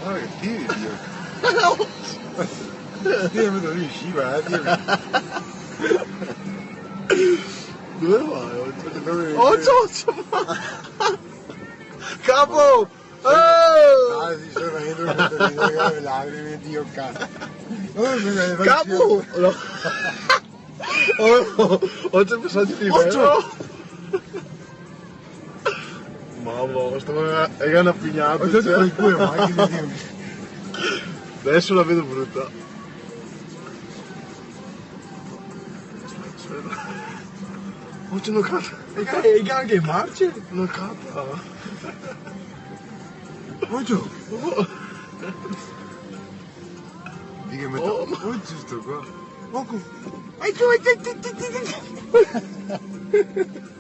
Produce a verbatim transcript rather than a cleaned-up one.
Guarda che tiri, Dio. Dio, mi riusciva, eh, Dio. Dove vai? Dove... Ocio, ocio, ma... Capo! Oh! Ah, sì, sto vedendo, lacrime, Dio, cazzo. Oh, mi... Capo! No. Oh, ocio pasaggi di... Ocio! Memo. Mama, sta è una pignata, ocio, cioè. Con i due macchine, Dio. Adesso la vedo brutta. Aspetta, aspetta. Ocio, no cata. E ca-, e anche in marce? No cata. Ocio. Oh. Dì che me... Oh, ma... Oh, giusto qua. Poco. Vai giù, vai giù, giù, giù, giù, giù.